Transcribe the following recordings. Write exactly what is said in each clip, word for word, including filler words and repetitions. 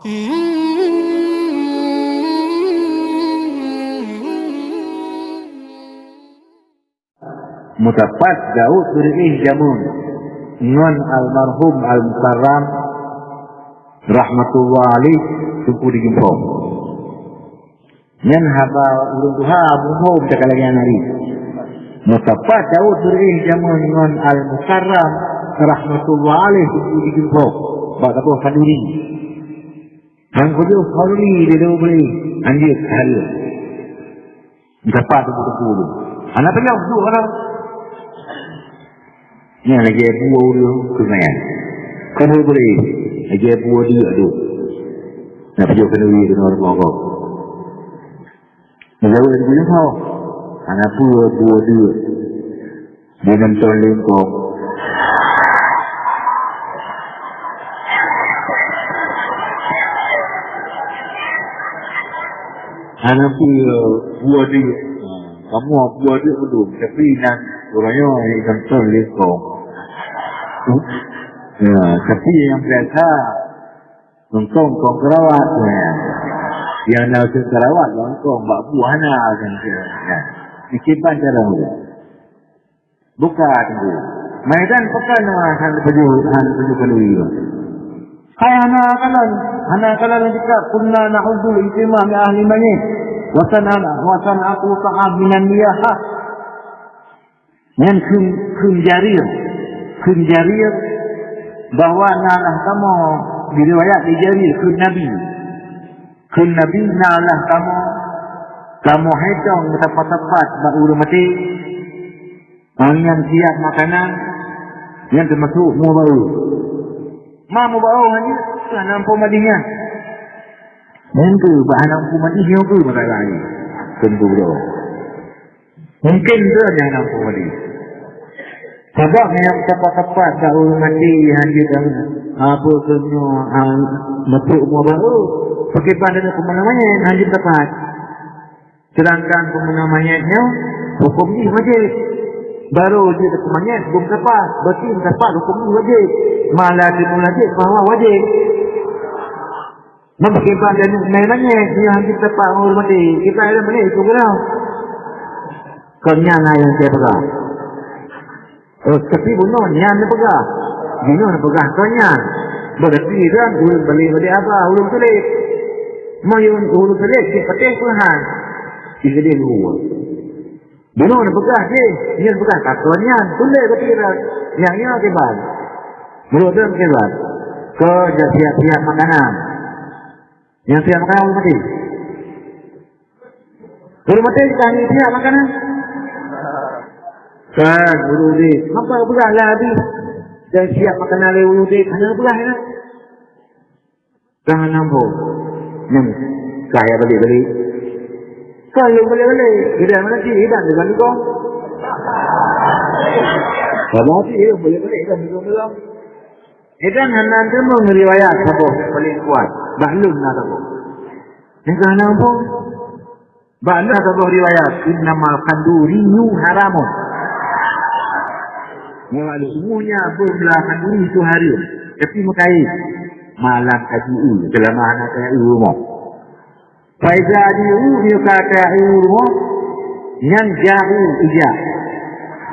Meusapat Daud beureu'éh jameun ngon almarhum Al-Mukarram rahmatullah alaih Teungku di Geumpông. Nyan haba ureuëng tuha muphom takalagée nari. Meusapat Daud beureu'éh jameun ngon Al-Mukarram rahmatullah alaih Teungku di Geumpông bak saboh khanduri. Nyang keujeuh khanduri di dua beulih anjeut hareuem. Meusapat teungku-teungku tu. Hana peunyoh duek orang. Nyan lagée buah ureuëng keu nyan. Keu dua beulih lagée buah deuk tu. Nak peujeuh khanduri keu orang mongkok. Meujaweueb geupeugah, "Hana peue buah deuk di nonton lingkong." Hana peue buah deuk. Ha, kamoe buah deuk belum, tapi nan uroe nyoe nonton lingkong. Ya, tapi nyang biasa Longkong kong keurawat, ya. Nyang na usen keurawat, longkong bak buah na, kan, ya. Niki ban cara muda. Buka tunggu. Maidan pekan, ah, han peju, han peju khanduri. Hai hana kalon, hana kalon kita kunna na'udul ijtima min ahli mayit. Wasan ana, wasan aku ta'am minan niyahah. Nyan kheun, kheun jarir. Kheun jarir bahwa na lah kamoe, diriwayat di jarir kheun Nabi. Kheun Nabi na lah kamoe, kamoe hedong sapat-sapat bak ureuëng maté. Nyan siap makanan, nyan teumasuk mubaeu. Ma mubaeu hanya, lah nampu madih nyan. Nyan tu, bak nampu madih nyoe tu masalah ni. Kheun tu bro. Mungkin tu nyang nampu tadi. Sabab nyang tepat-tepat dak ureuëng mati hanjeuet dan apa kena, ah, metruk mua baru. Pakai pada nak pemenang manyet hanjeuet tepat. Sedangkan pemenang manyetnya hukum ni wajib. Baru dia tak manyet belum tepat, berarti tepat hukum ni wajib. Malah dia wajib bahwa wajib. Meunyoe kiban dan nyan nangis, nyan hanjeuet teupeu ureuëng maté. Kiban dan maté itu geurau. Kon nyan nyang saya peugah. Oh, tapi bunoe nyan neupeugah. Bunoe neupeugah kon nyan. Berarti kan ureuëng balik-balik abah, ureuëng tuléh. Meunyoe ureuëng tuléh, cit patéh Tuhan. Bisa dia luar. Bunoe neupeugah jih, nyan peugah takon nyan, tuléh bak pikiran. Nyang nyoe akibat. Meunurot lôn akibat. Keu siap-siap makanan. Nyang siap makanan ureuëng maté. Ureuëng maté ka siap makanan. Kan, ureuëng udép. Maka peugah lah habis. Dan siap makanan lé ureuëng udép. Hana peugah ya. Jangan nambo. Nyan, kaya balik-balik. Kalau balik-balik, tidak mana sih, tidak dengan kau. Kalau sih, ya, balik-balik, kan, dengan kau. Idan hana teumong riwayat saboh paling kuat. Bak lôn na saboh. Nyang ka hana muphom. Bak na saboh riwayat, "Innamal khanduriyu haramun." Nyan sungguhnya bom la khanduri itu haram. Tapi meukain. Malam kaji u, selama hana kaya u rumoh. Faiza di u, dia kata u rumoh. Nyan jahu ija.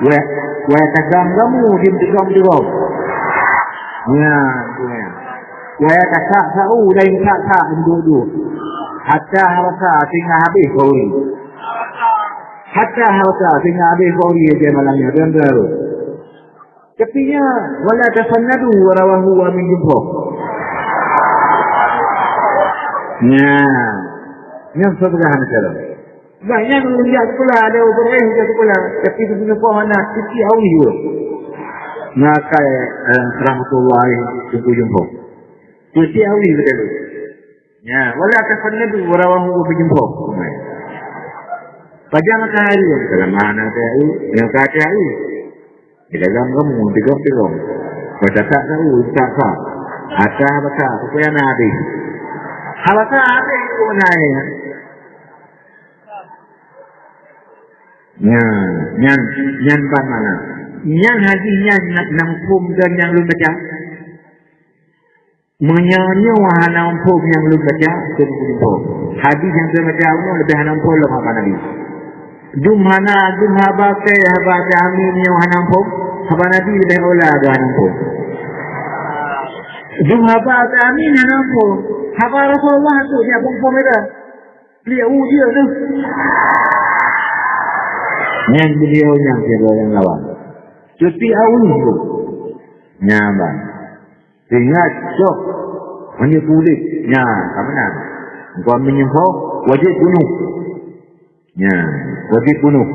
Wa, wa tagam gamu di tegam-tegam. Ya, ya. Wa tasak sa'u lain sak-sak duduk-duduk. Hatta hawasa sehingga habis kauri. Hatta hawasa sehingga habis kauri aja malamnya. Dan baru. Tapi ya, wala tasannadu wa rawahu wa min jumpa. Nah, yang sebelah macam Banyak ureuëng jak sekolah, ada ureuëng eh jak sekolah, tapi geupeunyoe poh hana, siti awi jua. Ngakai, eh, rahmatullahi jumpa-jumpa. Siti awi beutôi. Ya, wala tasannadu wa rawahu wa bijumpa. Pajan maka hari, kalau mana ada awi, yang kata awi. Di dalam kamu, di dalam, di dalam. Baca tak tahu, tak tak. Ada baca, supaya nak habis. Hal tak habis, itu mana ya? Nyan, nyan, nyan ban mana? Nyan hadis nyan na-, na muphom dan nyang lôn baca. Meunyoe nyoe hana muphom nyang lôn baca, keuneuk muphom. Hadis nyang lôn baca nyoe leubeh hana muphom lom haba Nabi. Dum hana, dum haba teuh, haba teuh amin nyoe hana muphom, haba Nabi leubeh ola dum hana muphom. Dum haba teuh amin hana muphom, haba Rasulullah tu nyang muphom beda. Beliau dia tu. Nyang beliau nyang kira nyang lawan. Cuti awal tu. Nyaman. Ingat, cok. Hanya kulit. Nya, ka meunan. Engkau menyempoh, wajib bunuh. Nya, wajib bunuh.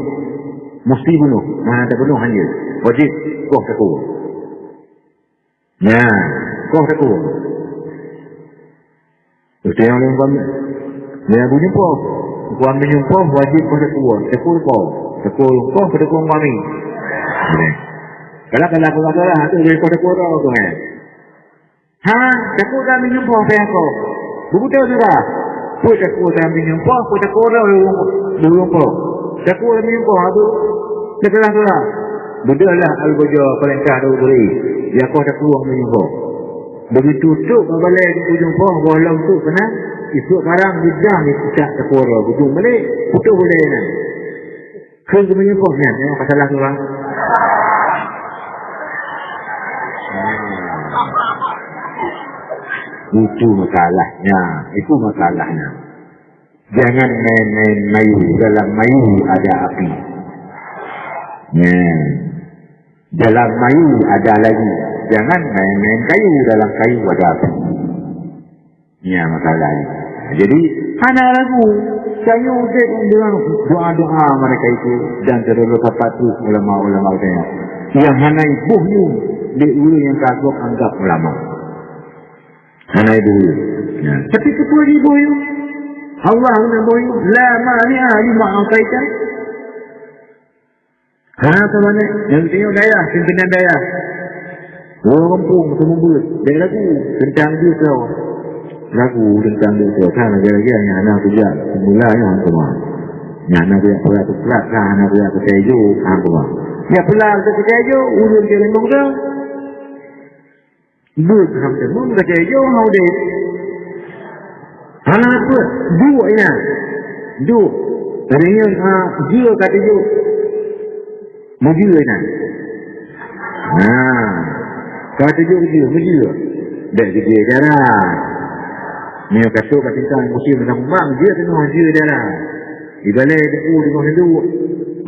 Mesti bunuh. Mana tak bunuh, hanya. Wajib. Koh takut. Nya, koh takut. Beutôi nyang lôn kami. Lé Abu Nyumpah. Kuam Nyumpah wajib koh takue. Takue koh. Takue koh, takue kami. Kalah, kalah, kalah, kalah. Tu lé koh takue tau tu, eh. Ha, takue kami Nyumpah payah koh. Beutôi tu dah. Peue takue kami Nyumpah, peue takue dah ureueng, ureueng koh. Takue kami Nyumpah tu. Sekelah tu dah. Beudahlah Al-Bojo peurintah dua beri. Ya koh takue kami Nyumpah. Begitu trok bak balai di ujong poh, goh lom trok keunan, isok barang di dam di pucak takoro, bujong balai, putôh balai nyan. Kheun keu meunyoe poh nyan, nyoe ka salah surah. Itu masalahnya, itu masalahnya. Jangan main-main mayu, dalam mayu ada api. Nah, dalam mayu ada layu. Jangan main-main kayu, dalam kayu ada api. Nya masalah ni. Jadi, hana lagu. Kayu udép dengan doa-doa mereka itu dan terlalu sepatu ulama-ulama tanya. Yang hana ibuh nyu, di ulu yang kagok anggap ulama. Hana ibuh nyu. Ya. Tapi ketua ibuh nyu, Allah hana ibuh nyu, la mani'a lima a'taita. Ha, sama ni. Yang tengok dayah, pimpinan dayah. Orang kampung, semua buat. Dia lagu tentang dia tu. Lagu tentang dia tu. Kan lagi-lagi yang anak tu je. Semula yang semua. Yang anak dia pula tu pula kan, anak dia kecil je, ha, semua. Dia pula tu kecil je, urus dia memang dah. Buet ham teumon gata jeuet hana udép. Hana peue, duek inan. Duek. Tadi nyan, ha, jeuet ka teujok. Meujeuet inan. Ha. Ka teujok jeuet, meujeuet. Bèk geujeuet dara. Nyoe ka trok ka tingkat musim lam umang, jeuet teungoh jeuet dara. Ibalèe deuk teungoh duek.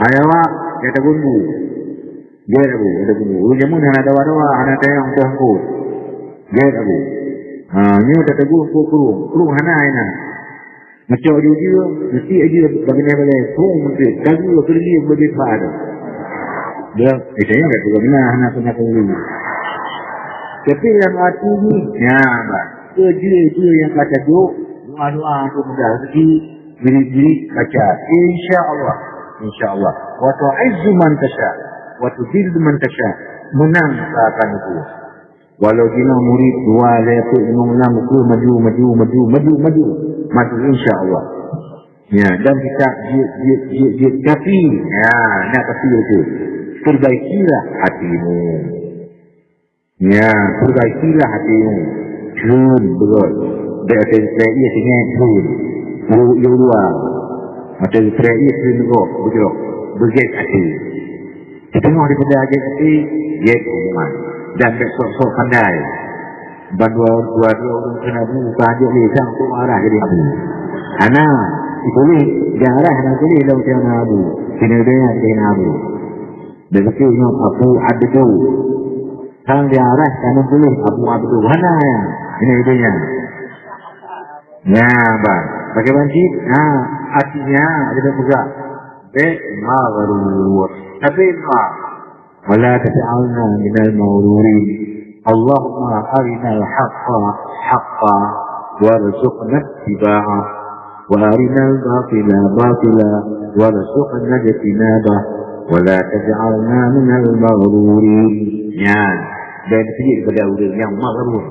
Hai awak, gata gun bu. Jeuet Abu, ada guru. Ureueng jameun hana dawa-dawa, hana tayang teuh engku. Jeuet Abu. Ha, nyoe tateugeuh engku krueng. Krueng hana inan. Meucok jujur, meucok jujur bagainyan balèe. Krueng meuntri. Kagu keureugi beubit pha tu. Dia, eh, saya enggak juga benar, hana kena kuru. Tapi dalam hati ni, ya, bah. Keu jih-jih nyang ka tajok, doa-doa untuk mudah rezeki, birit-birit baca. Insya Allah. Insya Allah. Wa tu'izzu man tasya, wa tudhillu man tasya. Meunang ka akan itu. Walau jinoe murit dua lhèe peuet limong lam ukur maju, maju, maju, maju, maju. Maju insya Allah. Ya, dan kita jeuet, jeuet, jeuet, jeuet. Tapi, ya, nak tapi itu. Perbaikilah hatimu. Nya, perbaikilah hatimu. Theun beurot. Bèk watèe geupreh ié singoh theun. Ureueng ié uluwa. Watèe geupreh ié theun beurot, beujroh. Beugèt até. Teungoh daripada gèt até, gèt hubungan. Dan bèk sok-sok pandai. Ban dua, dua, dua ureueng keunan bu, ka jeuet lé sang tu arah jadi abu. Hana, dituléh, di arah hana tuléh lom keunan abu. Keunan donya keunan abu. Bèk keu nyoe Abu Abdu. Sang di arah kanan tuléh Abu Abdu. Hana ya. Ini idenya. Nah, bah. Pakai banci. Nah, artinya kita buka. Bèk maghrur. Tapi ma. Wala taj'alna minal maghrurin. Allahumma arinal haqqa haqqa warzuqna ittiba'a. Wa arinal batila batila warzuqna ijtinaba. Wa la taj'alna minal maghrurin. Nyan, dan sijil pada ureueng nyang maghrur.